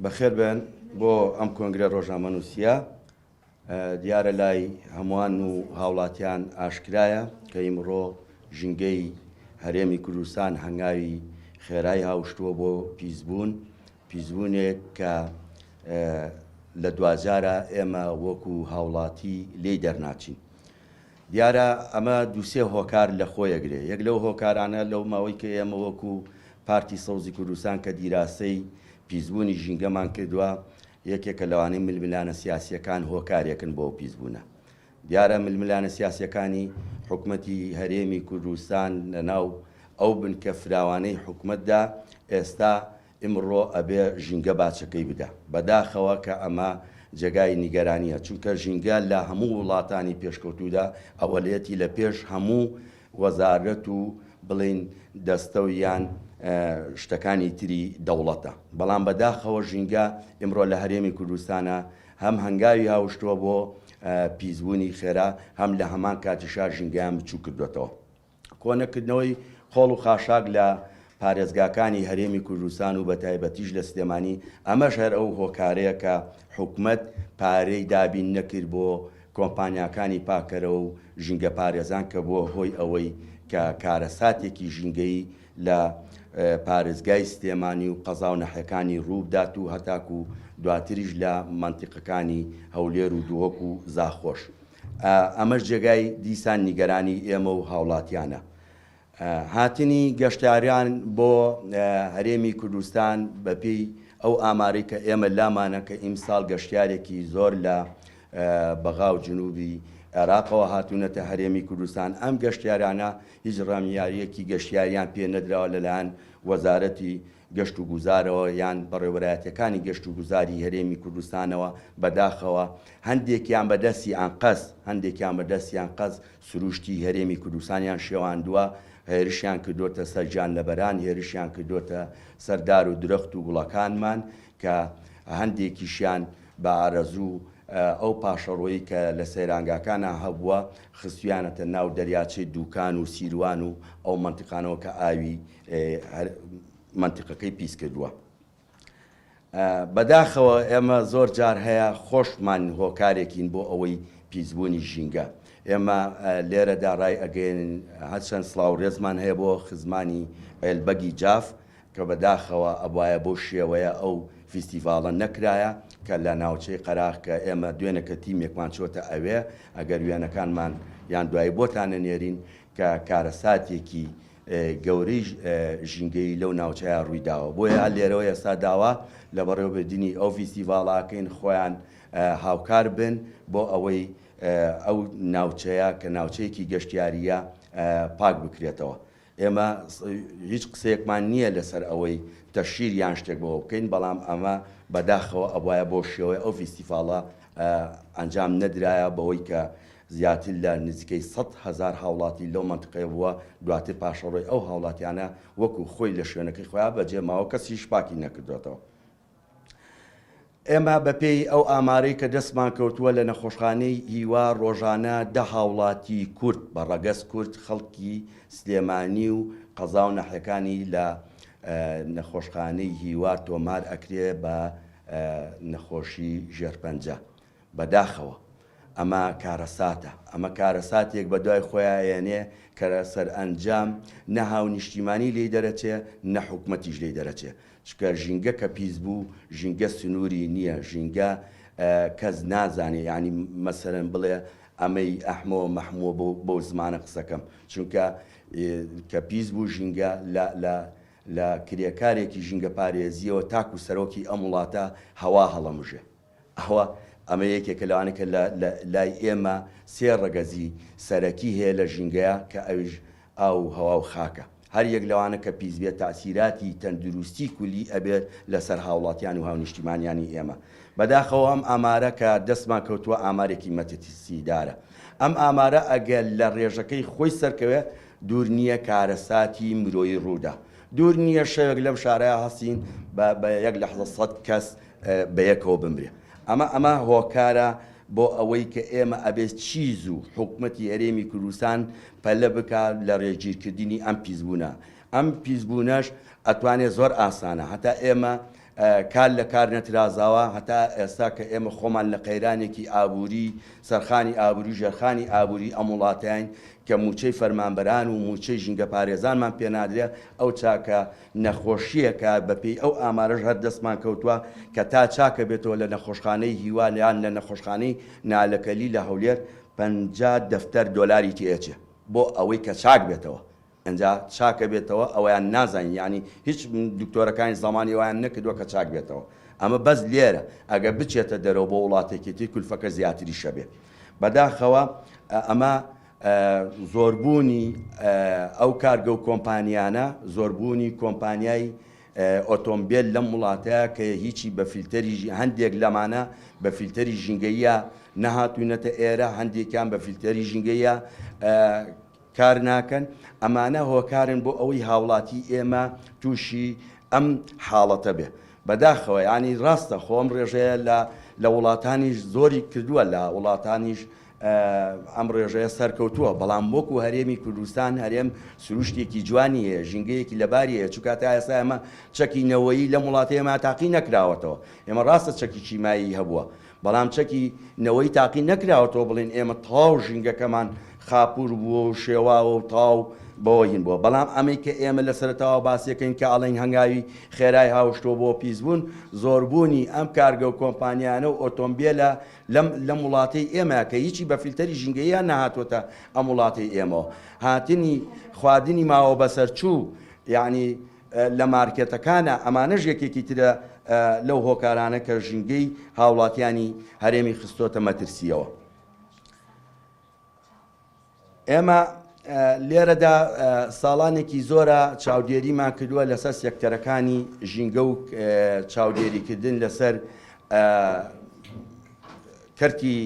بەخێر بێن بۆ ئەم کۆنگرە ڕۆژنامەنووسییە. دیارە لای هەمووان و هاوڵاتیان ئاشکرایە کە ئیمڕۆ ژینگەی هەرێمی کوردستان هەنگاوی خێرای هاوشتووە بۆ پیسبوون، پیسبوونێک کە لە دواجارا ئێمە وەکو هاوڵاتی لێی دەرناچین. دیارە ئەمە دووسێ هۆکار لە خۆیەگرێ، یەک لەو هۆکارانە لەو ماوەی کە ئێمە وەکو پارتی سەوزی کوردستان کە دیراسەی پیسبوونی ژینگەمان کردووە، یەکێکە لەوانەی ململانە سیاسییەکان هۆکارێکن بۆ ئەو پیسبوونە. دیارە ململانە سیاسییەکانی حکومەتی هەرێمی کوردستان لەناو ئەو بنکە فراوانەی حکومەتدا ئێستا ئیمڕۆ ئەبێ ژینگە باچەکەی بدا. بەداخەوە کە ئەمە جێگای نیگەرانییە، چونکە ژینگە لە هەموو وڵاتانی پێشکەوتوودا ئەوەلێتی لە پێش هەموو وەزارەت و بڵێین دەستە و یان شتەکانی تری دەوڵەتە. بەڵام بەداخەوە ژینگە ئیمڕۆ لە هەرێمی کوردستانا هەم هەنگاوی هاوشتووە بۆ پیسبوونی خێرا، هەم لە هەمان کاتیشا ژینگەیان بچووک کردۆتەوە. کۆنەکردنەوەی خۆڵ و خاشاک لە پارێزگاکانی هەرێمی کوردستان و بەتایبەتیش لە سلێمانی، ئەمەش هەر ئەو هۆکارەیە کە حکومەت پارەی دابین نەکرد بۆ کۆمپانیاکانی پاکەرەوە و ژینگەپارێزان کە بووە هۆی ئەوەی کە کارەساتێکی ژینگەیی لە پارێزگای سلێمانی و قەزا و نەحیەکانی رووبدات و هەتاکو دواتریش لە مەنتیقەکانی هەولێر و دهۆک و زاخۆش. ئەمەش جێگای دیسان نیگەرانی ئێمە و هاوڵاتیانە. هاتنی گەشتیاران بۆ هەرێمی کوردستان بەپێی ئەو ئامارەی کە ئێمە لامانە کە ئیمساڵ گەشتیارێکی زۆر لە بەغا و جنوبی عێراقەوە هاتوونەتە هەرێمی کوردستان، ئەم گەشتیارانە هیچ ڕامیارییەکی گەشتیاریان پێ نەدراوە لەلایەن وەزارەتی گەشت و گوزارەوە یان بەڕێوەبەرایەتیەکانی گەشت و گوزاری هەرێمی کوردستانەوە، بەداخەوە هەندێکیان بە دەستی ئانقەست هەندێکیان بە دەستی ئانقەست سروشتی هەرێمی کوردستانیان شێواندووە، هێرشیان کردۆتە سەر گیانلەبەران، هێرشیان کردۆتە سەر دار و درەخت و گوڵەکانمان کە هەندێکیشیان بە ئارەزوو ئەو پاشەڕۆی کە لە سەیرانگاکانا هەبووە خستویانەتە ناو دەریاچەی دوکان و سیروان و ئەو مەنتیقانەوە کە ئاوی مەنتیقەکەی پیس کردووە. بەداخەوە ئێمە زۆر جار هەیە خۆشمان هۆکارێکین بۆ ئەوەی پیسبوونی ژینگە. ئێمە لێرەدا ڕای ئەگەیەنین هەرچەند سڵاو ڕێزمان هەیە بۆ خزمانی عێلبەگی جاف کە بەداخەوە ئەبوایە بەو شێوەیە ئەو فیستیڤاڵە نەکرایە کە لە ناوچەی قەراغ کە ئێمە دوێنێ کە تیمێکمان چۆتە ئەوێ ئەگەر وێنەکانمان یان دوایی بۆتان ئەنێرین کە کارەساتێکی گەورەی ژینگەیی لەو ناوچەیە ڕوویداوە بۆیە لێرەوە ئێستا داوا لە بەڕێوەبردنی ئەو فیستیڤاڵاکەین خۆیان هاوکار بن بۆ ئەوەی ئەو ناوچەیە کە ناوچەیەکی گەشتیاریە پاک بکرێتەوە. ئێمە هیچ قسەیەکمان نییە لەسەر ئەوەی تەشهیر یان شتێک بەوە بکەین، بەڵام ئەمە بەداخەوە ئەبوایە بەو شێوەیە ئەو فیستیڤاڵە ئەنجام نەدرایە بەوەی کە زیاتر لە نزیکەی 100,000 هاوڵاتی لەو مەنتیقەیە بووە، دواتر پاشەڕۆی ئەو هاوڵاتیانە وەکو خۆی لە شوێنەکەی خۆیا بەجێ ماوە کەسیش پاکی نەکردۆتەوە. ئێمە بەپێی ئەو ئامارەی کە دەستمان کەوتووە لە نەخۆشخانەی هیوا ڕۆژانە دە هاوڵاتی کورد بە ڕەگەز کورد خەڵکی سلێمانی و قەزا و ناحیەکانی لە نەخۆشخانەی هیوا تۆمار ئەکرێ بە نەخۆشی ژێرپەنجە. بەداخەوە ئەمە کارەساتە، ئەمە کارەساتێک بەدوای خۆیا ئەیەنێ کە سەرئەنجام نە هاونیشتیمانی لێی دەرەچێ نە حکومەتیش لێی دەرەچێ، چونکە ژینگە کە پیس بوو ژینگە سنووری نییە، ژینگە کەس نازانێ یانی مەسەلەن بڵێ ئەمەی ئەحمۆ مەحمۆ بەو زمانە قسەکەم، چونکە کە پیس بوو ژینگە لە لە لە کرێکارێکی ژینگەپارێزییەوە تاکو سەرۆکی ئەم وڵاتە هەوا هەڵەمژێ. ئەوە ئەمە یەکێکە لەوانە کە لە لە لای ئێمە سێ ڕەگەزی سەرەکی هەیە لە ژینگەیا کە ئەویش ئاو و هەوا و خاکە. هەر یەک لەوانە کە پیس بێت تەئسیراتی تەندروستی کولی ئەبێت لە سەر هاوڵاتیان و هاونیشتیمانیانی ئێمە. بەداخەوە ئەم ئامارە کە دەستمان کەوتووە ئامارێکی مەترسیدارە. ئەم ئامارە ئەگەر لە ڕێژەکەی خۆی سەرکەوێ دوور نییە کارەساتی مرۆیی ڕوودا. دوور نییە شەوێک لەم شارەیا هەستین بە بە یەک لەحزە سەد کەس بەیەکەوە بمرێ ئەمە ئەمە هۆکارە بۆ ئەوەی کە ئێمە ئەبێ چی زوو حکومەتی هەرێمی کوردستان پەلە بکا لە ڕێگیرکردنی ئەم پیسبوونە ئەم پیسبوونەش ئەتوانێ زۆر ئاسانە هەتا ئێمە. کار لە کار نەترازاوە، هەتا ئێستا کە ئێمە خۆمان لە قەیرانێکی ئابووری، سەرخانی ئابووری و ژێرخانی ئابووری ئەم وڵاتەین کە مووچەی فەرمانبەران و مووچەی ژینگەپارێزانمان پێ نادرێ، ئەو چاکە نەخۆشییەکە بەپێی ئەو ئامارەش هەر دەستمان کەوتووە کە تا چاکە بێتەوە لە نەخۆشخانەی هیوا یان لە نەخۆشخانەی نالەکەلی لە هەولێر 50 دەفتەر دۆلاری تێئەچێ بۆ ئەوەی کە چاک بێتەوە. ئینجا چاکە بێتەوە ئەوەیان نازانین یانی هیچ دکتۆرەکانی زەمانی وایان نەکردوە کە چاک بێتەوە ئەمە بەس لێرە ئەگەر بچێتە دەرەوە بۆ وڵاتێکی تر کولفەکە زیاتریشە بێ بەداخەوە ئەمە زۆربوونی ئەو کارگە و کۆمپانیانە زۆربوونی کۆمپانیای ئۆتۆمبێل لەم وڵاتەیە کە هیچی بە فیلتەری هەندێک لەمانە بە فیلتەری ژینگەیە نەهاتوونەتە ئێرە هەندێکیان بە فیلتەری ژینگەیە کار ناکەن، ئەمانە هۆکارن بۆ ئەوەی هاوڵاتی ئێمە تووشی ئەم حاڵەتە بێ. بەداخەوە یانی ڕاستە خۆ ئەم ڕێژەیە لە لە وڵاتانیش زۆری کردووە لە وڵاتانیش ئەم ڕێژەیە سەرکەوتووە، بەڵام وەکو هەرێمی کوردستان هەرێم سروشتێکی جوانی هەیە، ژینگەیەکی لەباری هەیە، چونکە تا ئێستا ئێمە چەکی نەوەیی لەم وڵاتەی ئێمە تاقی نەکراوەتەوە، ئێمە ڕاستە چەکی کیمایی هەبووە، بەڵام چەکی نەوەی تاقی نەکراوەتەوە بڵێین ئێمە تەواو ژینگەکەمان خاپوور بووە و شێواوە و تەواو بەوە هین بووە، بەڵام ئەمەی کە ئێمە لە سەرەتاوە باسیەکەین کە ئەڵێین هەنگاوی خێرای هاوشتووە بۆ پیسبوون، زۆربوونی ئەم کارگە و کۆمپانیانە و ئۆتۆمبێلە لەم لەم وڵاتەی ئێمە کە هیچی بە فیلتەری ژینگەییان نەهاتووەتە ئەم وڵاتەی ئێمەوە هاتنی خواردنی ماوە بەسەرچوو یانی لە مارکێتەکانە، ئەمانەش یەکێکی ترە لەو هۆکارانە کە ژینگەی هاوڵاتیانی هەرێمی خستۆتە مەترسییەوە. ئێمە لێرەدا ساڵانێکی زۆرە چاودێریمان کردووە لەسەر سێکتەرەکانی ژینگە و چاودێریکردن لەسەر کەرتی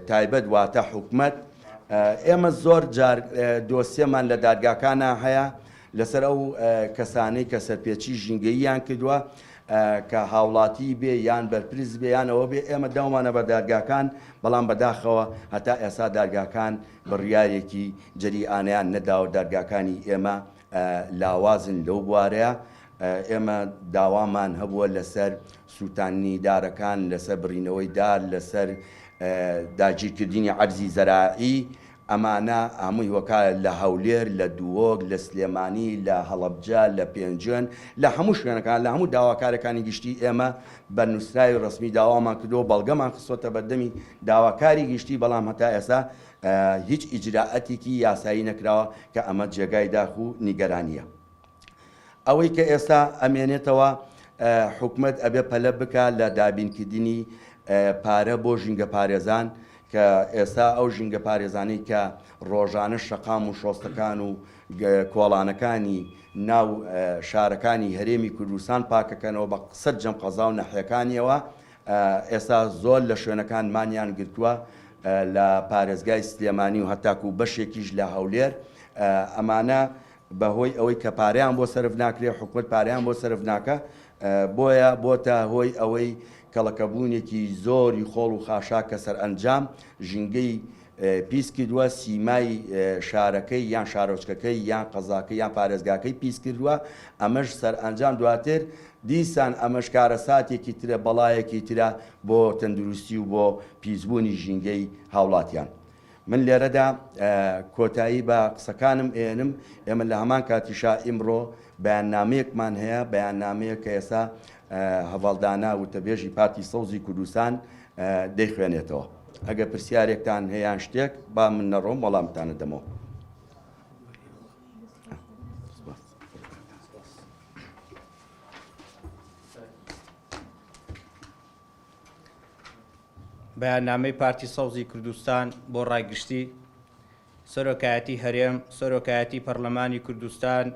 تایبەت واتە حکومەت ئێمە زۆر جار دۆسیەمان لە دادگاکانە هەیە لەسەر ئەو کەسانەی کە سەرپێچی ژینگەییان کردووە کە هاوڵاتی بێ یان بەرپرس بێ یان ئەوە بێ ئێمە داومانە بە دادگاکان بەڵام بەداخەوە هەتا ئێستا دادگاکان بڕیارێکی جەریئانەیان نەداوە دادگاکانی ئێمە لاوازن لەو بوارەیە ئێمە داوامان هەبووە لەسەر سووتاندنی دارەکان لەسەر بڕینەوەی دار لەسەر داگیرکردنی عەرزی زەراعی ئەمانە هەمووی هۆکارە لە هەولێر، لە دهۆک، لە سلێمانی، لە هەڵەبجە، لە پێنجوێن، لە هەموو شوێنەکان، لە هەموو داواکارەکانی گشتی ئێمە بە نووسراوی ڕەسمی داوامان کردووە و بەڵگەمان خستۆتە بەردەمی داواکاری گشتی، بەڵام هەتا ئێستا هیچ ئیجرائەتێکی یاسایی نەکراوە کە ئەمە جێگای داخ و نیگەرانییە. ئەوەی کە ئێستا ئەمێنێتەوە حکومەت ئەبێ پەلە بکا لە دابینکردنی پارە بۆ ژینگەپارێزان کە ئێستا ئەو ژینگەپارێزانەی کە ڕۆژانە شەقام و شۆستەکان و کۆڵانەکانی ناو شارەکانی هەرێمی کوردستان پاکەکەنەوە بە سەرجەم قەزا و نەحیەکانیەوە ئێستا زۆر لە شوێنەکان مانیان گرتووە لە پارێزگای سلێمانی و هەتاکو بەشێکیش لە هەولێر ئەمانە بەهۆی ئەوەی کە پارەیان بۆ سەرف ناکرێ، حکومەت پارەیان بۆ سەرف ناکا، بۆیە بۆتە هۆی ئەوەی کەڵەکەبوونێکی زۆری خۆڵ و خاشاک کە سەرئەنجام ژینگەی پیس کردووە، سیمای شارەکەی یان شارۆچکەکەی یان قەزاکەی یان پارێزگاکەی پیس کردووە، ئەمەش سەرئەنجام دواتر دیسان ئەمەش کارەساتێکی ترە، بەڵایەکی ترە بۆ تەندروستی و بۆ پیسبوونی ژینگەی هاوڵاتیان. من لێرەدا کۆتایی بە قسەکانم ئێنم، ئێمە لە هەمان کاتیشا ئیمڕۆ بەیاننامەیەکمان هەیە، بەیاننامەیەک کە ئێستا هەڤاڵ دانا وتەبێژی پارتی سەوزی کوردستان دەیخوێنێتەوە. ئەگەر پرسیارێکتان هەیە یان شتێک با من نەڕۆم وەڵامتان ئەدەمەوە. بەیاننامەی پارتی سەوزی کوردستان بۆ ڕای گشتی، سەرۆکایەتی هەرێم، سەرۆکایەتی پەڕلەمانی کوردستان،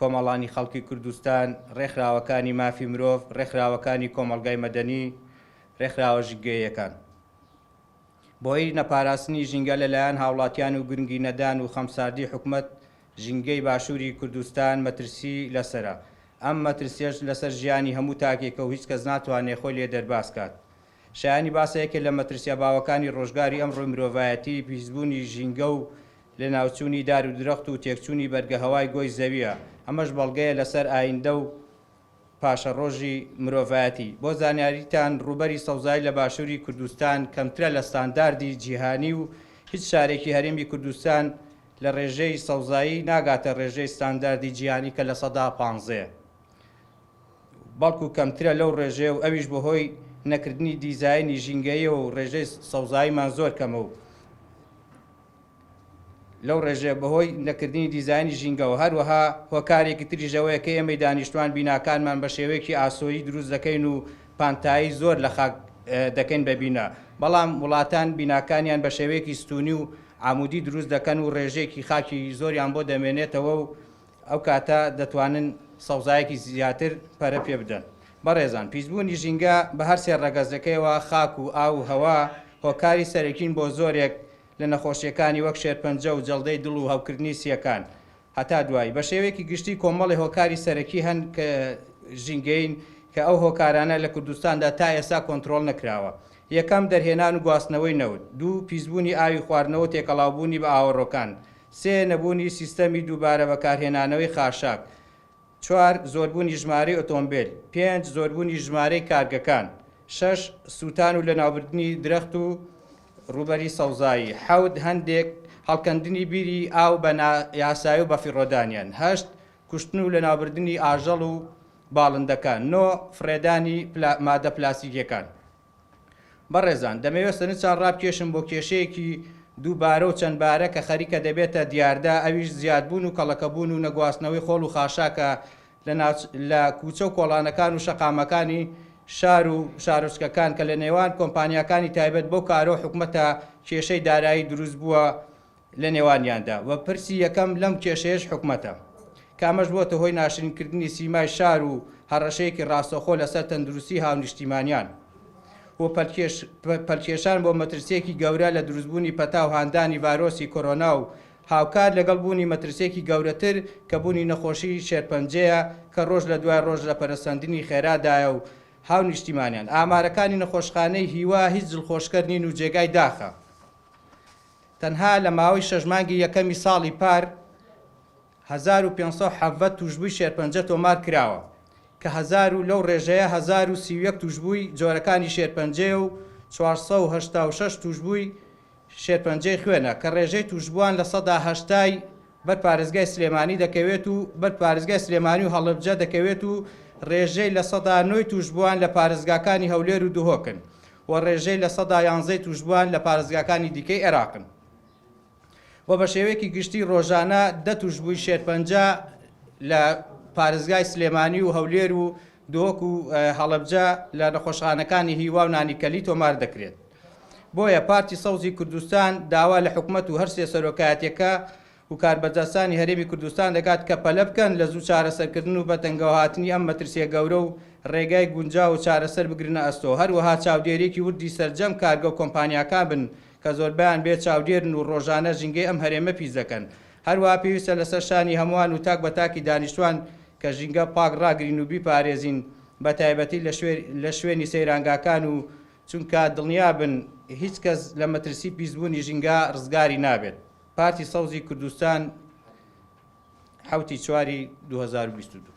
کۆمەڵانی خەڵکی کوردستان، ڕێکخراوەکانی مافی مرۆڤ، ڕێکخراوەکانی کۆمەڵگای مەدەنی، ڕێکخراوە ژینگەییەکان. بەهۆی نەپاراستنی ژینگە لەلایەن هاوڵاتیان و گرنگی نەدان و خەمساردی حکومەت، ژینگەی باشووری کوردستان مەترسی لەسەرە، ئەم مەترسیەش لەسەر ژیانی هەموو تاکێکە و هیچ کەس ناتوانێ خۆی لێ دەرباز کات. شایانی باسە یەکێ لە مەترسیە باوەکانی ڕۆژگاری ئەمڕۆی مرۆڤایەتی پیسبوونی ژینگە و لەناوچوونی دار و درەخت و تێکچوونی بەرگەهەوای گۆی زەویە، ئەمەش بەڵگەیە لەسەر ئایندە و. پاشەڕۆژی مرۆڤایەتی. بۆ زانیاریتان ڕووبەری سەوزایی لە باشووری کوردستان کەمترە لە ستانداردی جیهانی و هیچ شارێکی هەرێمی کوردستان لە ڕێژەی سەوزایی ناگاتە ڕێژەی ستانداردی جیهانی کە 15% بەڵکو کەمترە لەو ڕێژەیە و ئەویش بەهۆی نەکردنی دیزاینی ژینگەییەوە و ڕێژەی سەوزاییمان زۆر کەمە و لەو ڕێژەیە بەهۆی نەکردنی دیزاینی ژینگەوە، هەروەها هۆکارێکی تریش ئەوەیە کە ئێمەی دانیشتوان بیناکانمان بە شێوەیەکی ئاسۆیی دروست دەکەین و پانتایی زۆر لە خاک دەکەین بە بینا، بەڵام وڵاتان بیناکانیان بە شێوەیەکی ستونی و عامودی دروست دەکەن و ڕێژەیەکی خاکی زۆریان بۆ دەمێنێتەوە و ئەو کاتە دەتوانن سەوزایەکی زیاتر پەرە پێ بدەن. بەڕێزان پیسبوونی ژینگە بە هەرسێ ڕەگەزەکەیەوە خاک و ئاو و هەوا هۆکاری سەرەکین بۆ زۆرێک لە نەخۆشییەکانی وەک شێرپەنجە و جەڵدەی دڵ و هەوکردنی سییەکان. هەتا دوایی. بە شێوەیەکی گشتی کۆمەڵێ هۆکاری سەرەکی هەن کە ژینگەیین کە ئەو هۆکارانە لە کوردستاندا تا ئێستا کۆنترۆڵ نەکراوە. یەکەم، دەرهێنان و گواستنەوەی نەوت. دوو، پیسبوونی ئاوی خواردنەوە و تێکەڵاوبوونی بە ئاوەڕۆکان. سێ، نەبوونی سیستەمی دووبارە بەکارهێنانەوەی خاشاک. چوار، زۆربوونی ژمارەی ئۆتۆمبێل. پێنج، زۆربوونی ژمارەی کارگەکان. شەش، سووتان و لەناوبردنی درەخت و ڕووبەری سەوزایی. حەوت، هەندێک هەڵکەندنی بیری ئاو بە نایاسایی و بەفیڕۆدانیان. هەشت، کوشتن و لەناوبردنی ئاژەڵ و باڵندەکان. نۆ، فڕێدانی مادە پلاستیکییەکان. بەڕێزان دەمەوێت سەرنجتان ڕابکێشم بۆ کێشەیەکی دووبارە و چەندبارە کە خەریکە دەبێتە دیاردە، ئەویش زیادبوون و کەڵەکەبوون و نەگواستنەوەی خۆڵ و خاشاکە لە ناوچ لە کوچە و کۆڵانەکان و شەقامەکانی شار و شارۆچکەکان کە لە نێوان کۆمپانیاکانی تایبەت بەو کارە و حکومەتە کێشەی دارایی دروست بووە لە نێوانیاندا و پرسی یەکەم لەم کێشەیەش حکومەتە کە ئەمەش بۆتە هۆی ناشرینکردنی سیمای شار و هەڕەشەیەکی ڕاستەوخۆ لەسەر تەندروستی هاونیشتیمانیان و پەلکێشان بۆ مەترسییەکی گەورە لە دروستبوونی پەتا و هاندانی ڤایرۆسی کۆرۆنا و هاوکات لەگەڵ بوونی مەترسییەکی گەورەتر کە بوونی نەخۆشی شێرپەنجەیە کە ڕۆژ لە دوای ڕۆژ لە پەرەسەندنی خێرادایە و هاونیشتیمانیان ئامارەکانی نەخۆشخانەی هیوا هیچ دڵخۆشکەر نین و جێگای داخە. تەنها لە ماوەی شەش مانگی یەکەمی ساڵی پار 1517 تووشبووی شێرپەنجە تۆمار کراوە کە هەزار و لەو ڕێژەیە 1031 تووشبووی جۆرەکانی شێرپەنجەیە و 486 تووشبووی شێرپەنجەی خوێنە کە ڕێژەی تووشبووان 80% ی بەر پارێزگای سلێمانی دەکەوێت و بەر پارێزگای سلێمانی و هەڵەبجە دەکەوێت و ڕێژەی 9% ی تووشبووان لە پارێزگاکانی هەولێر و دهۆکن. و ڕێژەی 11% ی تووشبووان لە پارێزگاکانی دیکەی عێراقن و بە شێوەیەکی گشتی ڕۆژانە 10 تووشبووی شێرپەنجە لە پارێزگای سلێمانی و هەولێر و دهۆک و هەڵەبجە لە نەخۆشخانەکانی هیوا و نانیکەلی تۆمار دەکرێت. بۆیە پارتی سەوزی کوردستان داوا لە حکومەت و هەرسێ سەرۆکایەتیەکە و کاربەدەستانی هەرێمی کوردستان دەکات کە پەلە بکەن لە زوو چارەسەرکردن و بەتەنگەوەهاتنی ئەم مەترسیە گەورە و ڕێگای گونجاو و چارەسەر بگرنە ئەستۆ هەروەها چاودێریەکی وردی سەرجەم کارگە و کۆمپانیاکان بن کە زۆربەیان بێ چاودێرن و ڕۆژانە ژینگەی ئەم هەرێمە پیس دەکەن هەروەها پێویستە لەسەر شانی هەمووان و تاک بە تاکی دانیشتوان کە ژینگە پاک ڕاگرین و بیپارێزین بەتایبەتی لە شوێنی سەیرانگاکان و چونکە دڵنیابن هیچ کەس لە مەترسی پیسبوونی ژینگە ڕزگاری نابێت. پارتی سەوزی کوردستان حەوتی چواری 2022.